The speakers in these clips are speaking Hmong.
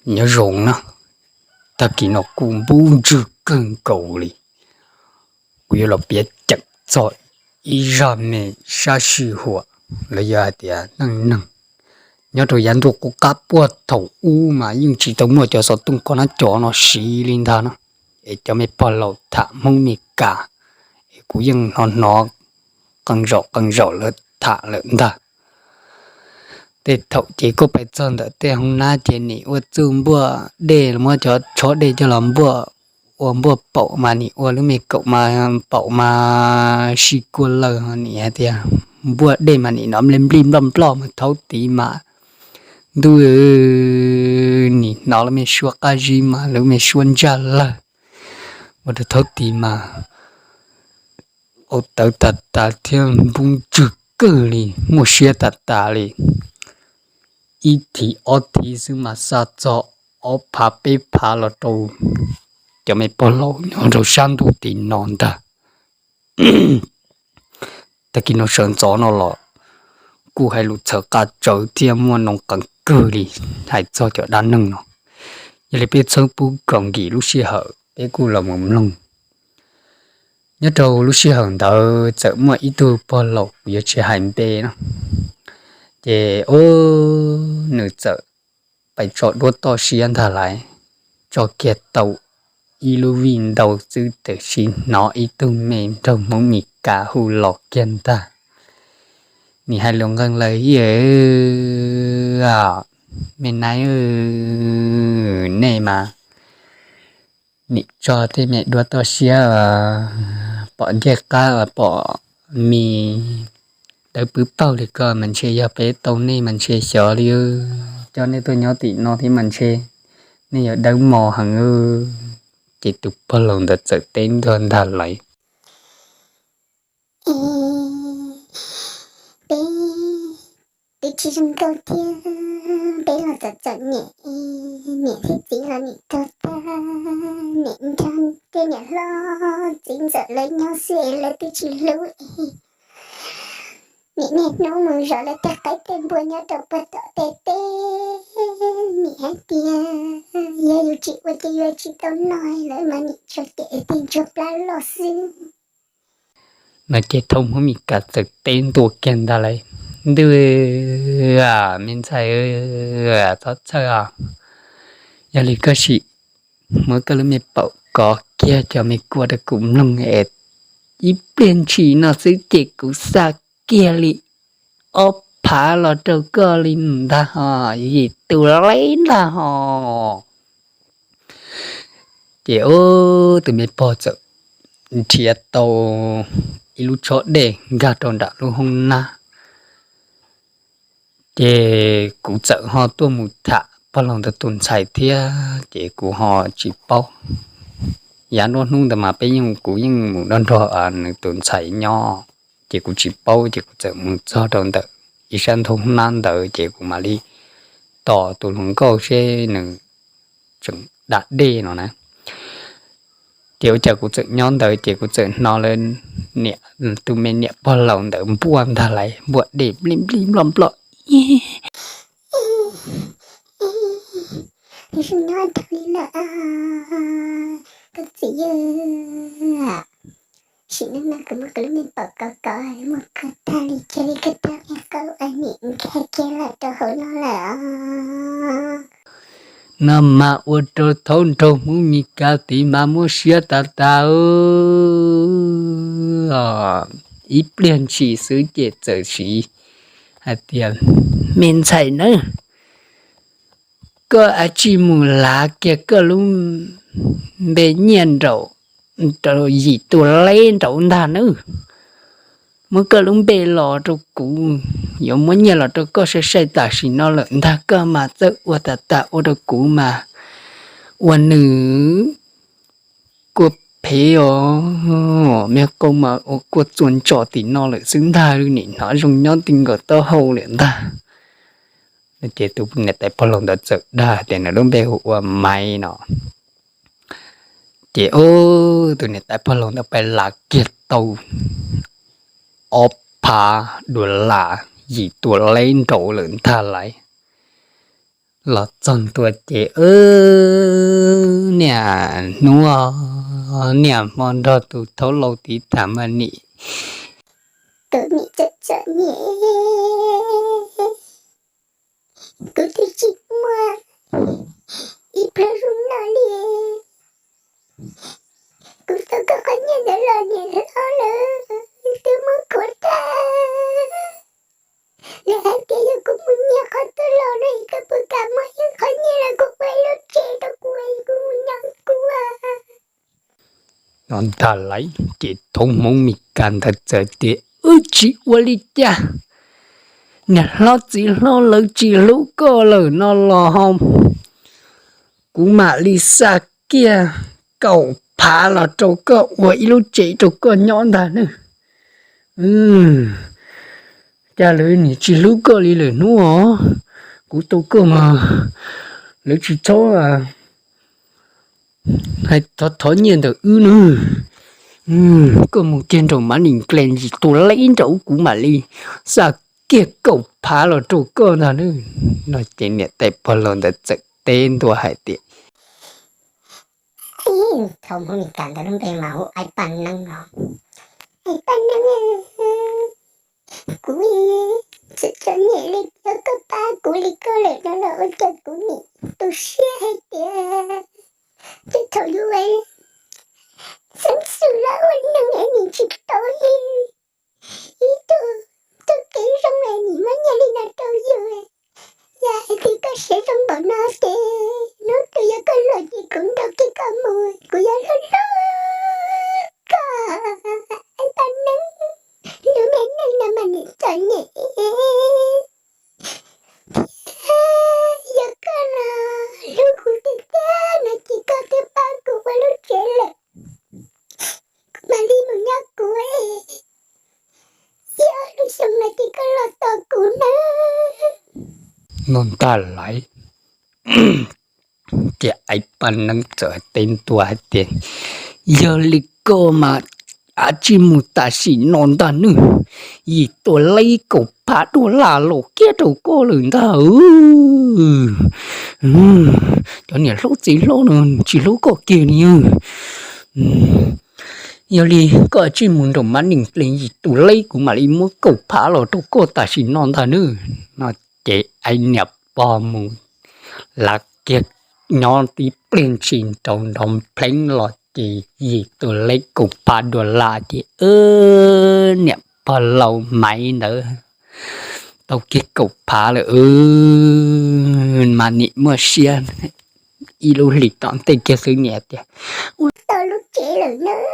Nyob zoo na, tag kis no kuj npub ntswg kawg nkaus li. Kuv yuav los piav ceem txog ib zaj me sab sij huam los yog hais tias neej neeg nyob rau yav ntuj qub qab puag thaum ub mas yeej tsis tau muaj cov xov tooj koj nab cov no siv li ntag na. Es cov me pog laus tham Hmoob Mes Kas, es kuv yeej hnov hnov qee zaum qee zaum lawv tham lawm ntag. Tej thaum ces koj pais txog ntawm tej hoob nab ces nim ua txuj npuaj dej, muab cov tshob dej coj los npuaj, ua npuaj paum mas nim ua lub me kaum mas paum mas sib kuaj lawm, nim hais tias npuaj dej mas nim hnov nplij nplij nploj nploj mas thaub tid mas ntuj, nim hnov lub me suab qab zib mas lub me suab ntsaj lawg, ua rau thaub tid mas qau tawv tas tas thiab npub ntswg kawg li, muaj siab tas tas li. Ib thiv ob thiv xwb mas xa txog ob phav peb phav los rau cov me pog laus nyob rau sab ntuj tim no ntag. Tag kis no sawv ntxov no los kuj hais lus txhawv qab tsawv thiab muaj noo qees kawg li hais txog cov dab neeg no. Yog li peb txhob pub kom nkim lub sij hawm, peb kuj los mus mloog. Nyob rau lub sij hawm ntawd txawm muaj ib tug pog laus kuv yuav tsis hais npe no, ces o, nws txawm pais tso duab toj siab ntag lauj, tso kiag tau ib lub vij ntau xwb tiam sis hnov ib tug me nraug Hmoob Mes Kas hu los kiag ntag. Nim hais lus nqeeg lawm, me nai, nej mas nim tso tej me duab toj siab, pom ncej qab pom mis dawb pwb paug li ko mas ntshe yog peb tau nej mas ntshe xyov li, coj nej tuaj nyob tim no thiab mas ntshe nej yuav dawb mos heev. Ces tus pog laus ntawd txawm teb ntua ntag lauj, peb twb tsis zoo nkauj thiab, peb los txom txom nyem, niam thiab txiv los nim tuag tag, niam nrog tej niam hlob txiv ntxawm lawv nyob xwb es lawv twb tsis hlub es niam niaj hnub mus zov lawv tej qaib tej npua nyob rau puag tom tej teb. Niam hais tias yog yus tsis ua ces yuav tsis tau noj, lawv mas niam tsuas cem tej ntsuag plab loj xwb. No ces thaub Hmoob Mes Kas txawm teb ntua kiag ntag lauj, ntuj, me ntxhais, txhob txhawj os, yog li koj sim muab koj lub me paum kov kiag cov me kua rau kuv mloog es ib pliag ntshis no xwb ces kuv xa kiag li ob phav los rau koj li ntag hos, yim tus leb ntag hos. Ces ub, tus me pog txawm nrhiav tau ib lub tshob dej nkag rau nram lub hoob nab, ces kuv txawm ho tuaj mus tham pog laus ntawd tus ntxhais thiab ces kuv ho tsis paub. Yav nruab hnub ntawd mas peb yeej, kuv yeej mus nrog nrog nws tus ntxhais nyob, ces kuv tsis paub ces kuv txawm mus txog rau ntawm ib sab ntug hoob nab ntawd ces kuv mam li tos tus hluas nkauj seb nws tseem da dej no na. Ces ua cas kuv txawm nyob ntawd ces kuv txawm hnov lawv, tus me niam pog laus ntawd npuaj ntag lauj, npuaj dej nplij nplij nploj nploj. Nws zoo nyob dhau li lawm, koj txiv, sim neej no kuv muab kuv lub me paum kov kov muag koj tag li, cia li koj tag me qau a nim nkag kiag lawm rau hauv no lawm. No mas ua rau thaub nraug Hmoob Mes Kas tid mas muab siab tas tas, ib pliag ntshis xwb ces txawm siv hais tias, me ntxhais nawb, koj a tsij mus lav kiag koj lub npe nyiaj nraum, rau yim tus leb nraud ntag nawb. Muab koj lub npe los rau kuv, yuav muab nyiaj los rau koj sai sai tam sim no lawm ntag, koj mas txawj ua tas tas ua rau kuv mas ua nws kua phev os, me qau mas ua kua txuas ntsos tim no lawm xwb ntag, nim hnov zoo nyob ti nkaus taub hau lawm ntag. Ces tus niam tais pog laus ntawd txawm dag tias nws lub npe hu ua Maiv no. Ces ub, tus niam tais pog laus ntawd pais lav kiag tau ob phav duas las yim tus leb nraud lawm ntag lauj. Los txog ntua ces niaj hnub niaj hmo nrog tus thaub laus tiv tham mas nim, tus nim txom txom nyem, kuv twb tsis muaj ib pluag zoo no li. Kuv tau koj qhov nyiaj ntawd los niam hlob lawv twb muab khuav tag. Lawv hais tias yog kuv mus nyiag qhov twg los no es koj puas kam muab ib qhov nyiaj los kuv ua ib lub tsev rau kuv es kuv mus nyob kuv. No ntag lauj, ces thaum Hmoob Mes Kas ntawd txawm tias, Wb tsis ua li cas, niam hlob txiv hlob lawv tsis hlub koj lawm no los ho kuv mam li xa kiag kaum phav los rau koj ua ib lub tsev rau koj nyob ntag nawb. Cas lawv nim tsis hlub koj li lawm hnub os? Kuv tau koj mas lawv tsis txhob hais thov thov nyiaj ntawm wb nawb. Koj mus kiag nraum Mab Nis Kles yim tua leb nraud kuv mam li xa kiag kaum phav los rau koj ntag nawb. No ces niam tais pog laus ntawd txawm teb ntua hais tias, Thaum Hmoob Mes Kas ntawd lub npe mas hu Aib Paj Neeb no. Aib Paj Neeb, kuv txom txom nyem li, yog koj pab kuv li koj lawm no los ua cas kuv nim tu siab hais tias tej thaum yus xeeb xwm los ua neeg es nim tsis tau li ib tug txoj kev zoo es nim muab nyiaj li no rau yus. Yog hais tias koj siab zoo npaum no ces hnub twg yog koj los ces kuv nrog kiag koj mus, kuv yuav hlub hlub koj. Aib Paj Neeb, lub me neej no mas nim txom nyem thiab, yog koj los hlub kuv tiag tiag no ces koj twb pab kuv ua lub tsev lawm, kuv mam li mus nyob kuv, ib ob lub xyoo no ces koj los tos kuv nawb. No ntag lauj, ces Aib Paj Neeb txawm teb ntua hais tias, Yog li koj mas av tsij mus tam sim no ntag nawb, yim tua leb kaum phav dua laj los kiag rau koj lawm ntag. Cov niam hlob txiv hlob no tsis hlub koj kiag li. Yog li koj tsij mus nraum Mab Nis Kles yim tua leb kuv mam li muab kaum phav los rau koj tam sim no ntag nawb. No ces Aib niam pog mus lav kiag nyob tib pliag ntshis nrov nrov npleeb los ces yim tua leb kaum phav dua laj ces niam pog laus Maiv ntawd tau kiag kaum phav lawm, mas nim muaj siab. Ib lub hlis tom ntej kiag xwb niam tias, Ua tau lub tsev lawm nawb,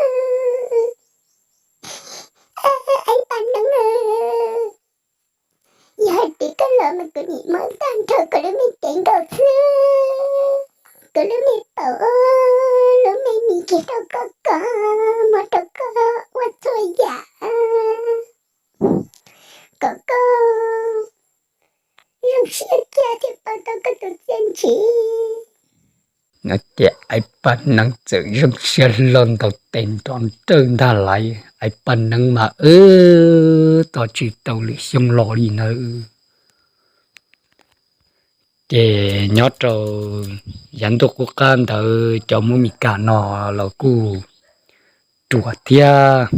Aib Paj Neeb. Yog hais tias koj los mas kuv nim muab tag nrho kuv lub me cev nkaus xwb, kuv lub me paum, lub me mis kiag rau koj kom, muab rau koj ua txhua yam kom koj zoo siab kiag thiaj pauv tau koj tus txiaj ntsig. No ces Aib Paj Neeb txawm zoo siab hlo ntaus tes nrov nrawj ntag lauj. Aib Paj Neeb mas tos tsis tau lwm xyoo los li nawb. Ces nyob rau yav ntuj qub qab ntawd cov Hmoob Mes Kas no los kuj ruam thiab.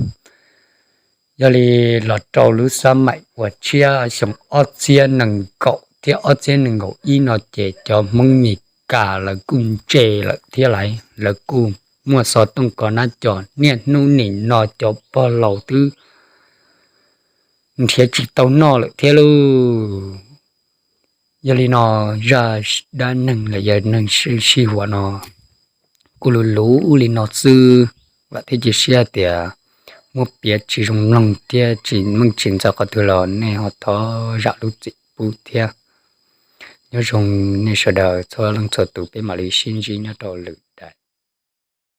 Yog li los rau lub xab maim uas tshiab xyoo ob txhiab nees nkaum thiab ob txhiab nees nkaum ib no ces cov Hmoob Mes Kas lawv kuj ntse lawm thiab lauj, lawv kuj muaj xov tooj kov nab cov, niaj hnub nim no cov pog laus twb nrhiav tsis tau noj lawm thiab lauj. Yog li no zaj dab neeg los yog neeg sib huam no kuj luv luv li no xwb, vam thiab cia siab tias muab piav tsis zoo mloog thiab tsis meej tsis ntxaws qhov twg los nej ho thov zam lub txim pub thiab. Nyob zoo nej sawv daws txhua leej txhua tus, peb mam li sib ntsib nyob rau lwm